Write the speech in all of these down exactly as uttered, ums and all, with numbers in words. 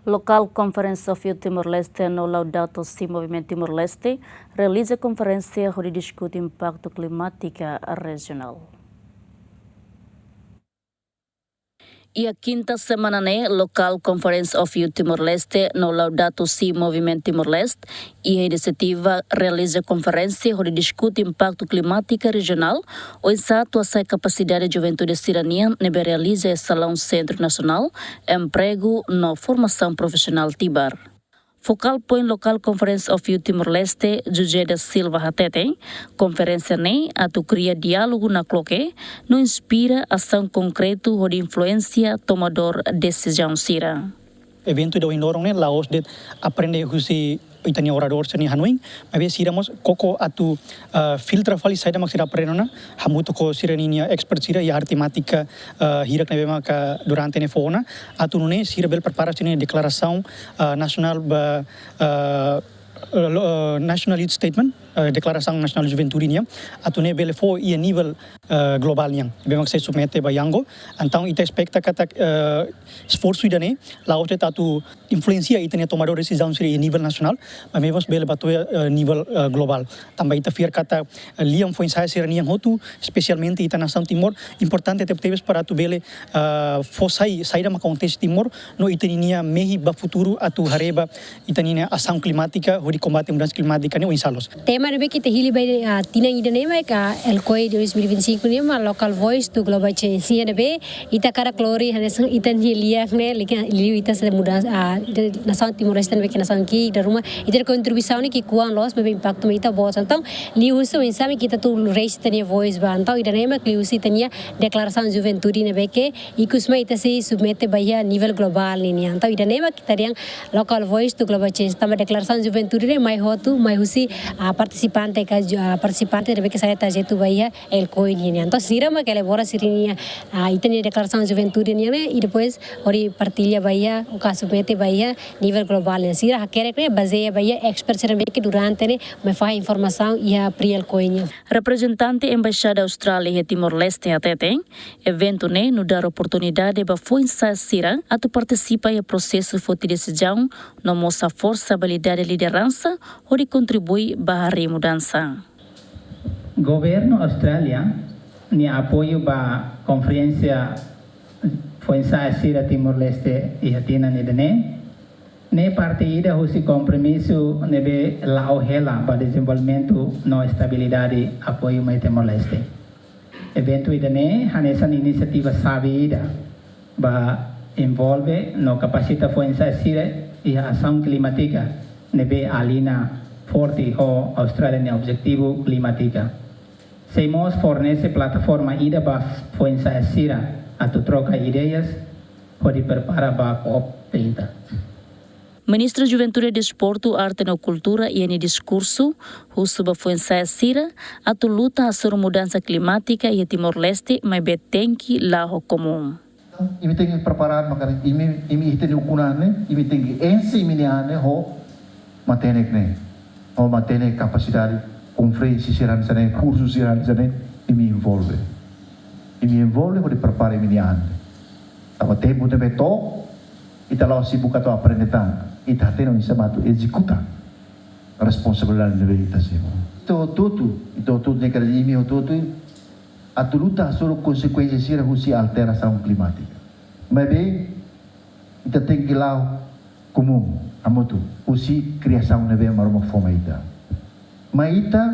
Local Conference of Youth Timor-Leste no Laudato Si Movimento Timor-Leste realiza konferénsia hodi diskute impaktu klimátika rejionál. Iha kinta semana ne'e, Local Conference of Youth Timor-Leste no Laudato Si Movimento Timor-Leste iha inisiativa realiza konferénsia hodi diskute impaktu klimátika rejionál, oinsá atu hasa'e kapasidade juventude sira-nian ne'ebé realiza iha salaun Sentru Nasionál Empregu no Formasaun Profisionál Tibar. Focal point Local Conference of Youth Timor-Leste, José da Silva hateten, konferénsia ne'e atu kria diálogu nakloke no inspira asaun konkretu hodi influénsia tomadór desizaun sira. Eventu ida ohin loron ne'e la'ós de'it aprende husi ita-nia oradór sira-nia hanoin, maibé sira mós koko atu, ah, filtra fali saida mak sira aprende ona, hamutuk ho sira-ninia expert sira iha área temátika, ah, hirak ne'ebé maka durante ne'e fó ona, atu nune'e sira bele prepara sira-nia deklarasaun, ah, nasionál ba, ah, lo-, ah, National Youth Statement, ah, Deklarasaun Nasionál Juventude nian, atu nune'e bele fó iha nivel, ah, globál nian. Ne'ebé maka sei submete ba Yangon. Entaun ita espera katak, ah, esforsu ida-ne'e la'ós de'it atu influénsia ita-nia tomadór desizaun sira iha nivel nasionál, maibé mós bele ba to'o, eh, nivel, eh, globál. Tanba ita fiar katak, eh, lian foin-sa'e sira-nian hotu, espesialmente ita nasaun Timor, importante tebetebes para atu bele, eh, fó sai saida mak akontese Timor, no ita-nia mehi ba futuru atu haree ba ita-nia asaun klimátika hodi kombate mudansa klimátika ne'e oinsá loos. Tema ne'ebé ke ita hili ba, ah, tinan ida-ne'e mak, ah, ELCOI dois mil e vinte e cinco ne'e mak Local Voice to Global Change. Iha ne'ebé ita hakarak lori hanesan ita-nia lian ne'e, liga, liu ita sei muda, ah, ita nasaun Timor-Leste ne'ebé ke nasaun ki'ik, dala ruma ita-nia kontribuisaun ne'e ki'ikoan loos, maibé impaktu mak ita-boot. Entaun, liuhusi oinsá mak ita atu raise ita-nia voice ba. Entaun, ida-ne'e mak liuhusi ita-nia deklarasaun juventude ne'ebé ke ikus mak ita sei submete ba iha nivel globál ninian. Entaun, ida-ne'e mak ita dehan Local Voice to Global Change. Tanba deklarasaun juventude ne'e mai hotu, mai husi, ah, partisipante ka ju-, ah, partisipante ne'ebé ke sai trajetu ba iha ELCOI nian. Entaun, sira mak elabora sira-nia, ah, ita-nia deklarasaun juventude nian ne'e, i depois hodi partilla ba iha, ou ka submete ba iha nivel globál nian. Sira hakerek ne'e bazeia ba iha expert sira ne'ebé ke durante ne'e mai fahe informasaun iha Pre-ELCOI nian. Reprezentante Embaixada Austrália iha Timor-Leste hateten, eventu ne'e nu'udar oportunidade ba foin-sa'e sira atu partisipa iha prosesu foti desizaun no mós haforsa abilidade lideransa hodi kontribui ba harii mudansa. Governu Austrália nia apoiu ba konferénsia foin-sa'e sira Timor-Leste iha tinan ida-ne'e, ne'e parte ida husi kompromisu ne'ebé la'o hela ba dezenvolvimentu no estabilidade, apoiu mai Timor-Leste. Eventu ida-ne'e hanesan inisiativa xave ida ba envolve no kapasita foin-sa'e sira iha asaun klimátika ne'ebé aliña forte ho Austrália nia objetivu klimátika. Sei mós fornese plataforma ida ba foin-sa'e sira atu troka ideias hodi prepara ba COP trinta. Ministru Juventude, Desportu, Arte no Kultura iha nia diskursu husu ba foin-sa'e sira atu luta hasoru mudansa klimátika iha Timor-Leste, maibé tenke la'o ho komún. Imi tenke preparadu maka ne'e, imi, imi ita-nia ukun-an ne'e, imi tenke enxe imi-nia an ne'e ho matenek ne'e. Ho matenek, kapasidade, konferénsia sira hanesan ne'e, kursu sira hanesan ne'e, imi envolve. Imi envolve hodi prepara imi-nia an ne'e. Tanba tempu ne'ebé to'o, ita la'o sibuk atu aprende tan, ita hatene oinsá mak atu ezekuta responsabilidade ne'ebé ita simu. Ita hotu-hotu, ita hotu-hotu ne'e kala imi hotu-hotu atu luta hasoru konsekuénsia sira husi alterasaun klimátika. Maibé, ita tenke la'o komún, hamutuk, husi kriasaun ne'ebé Maromak fó mai ita. Mai ita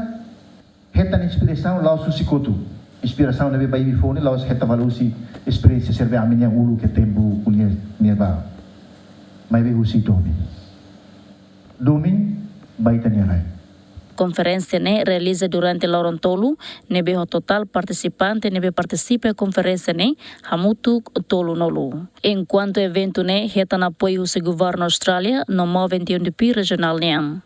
hetan inspirasaun la'ós husi kotuk. Inspirasaun ne'ebé ba imi fó ne'e la'ós hetan fali husi esperiénsia sira ne'ebé ami-nia uluk iha tempu ko'alia ne'ebá. Maibé husi domin. Domin ba ita-nia rai. Konferénsia ne'e realiza durante loron tolu, ne'ebé ho totál partisipante ne'ebé partisipa konferénsia ne'e hamutuk tolunulu. Enkuantu eventu ne'e hetan apoiu husi Governu Austrália no Movimento U N D P rejionál nian.